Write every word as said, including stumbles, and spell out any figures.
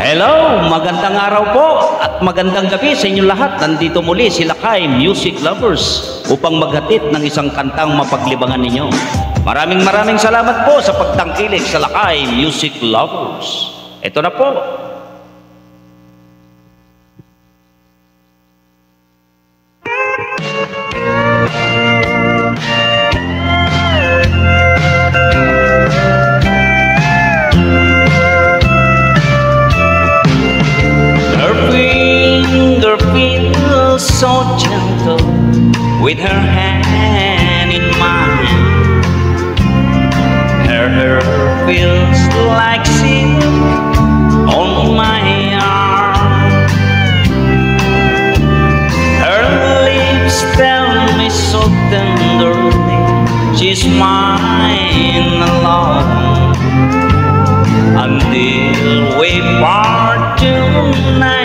Hello! Magandang araw po at magandang gabi sa inyong lahat. Nandito muli si Lakay Music Lovers upang maghatid ng isang kantang mapaglibangan ninyo. Maraming maraming salamat po sa pagtangkilik sa Lakay Music Lovers. Ito na po. Her finger feels so gentle with her hand in mine. Her hair feels like silk on my arm. Her lips tell me so tenderly she's mine alone. Until we part tonight,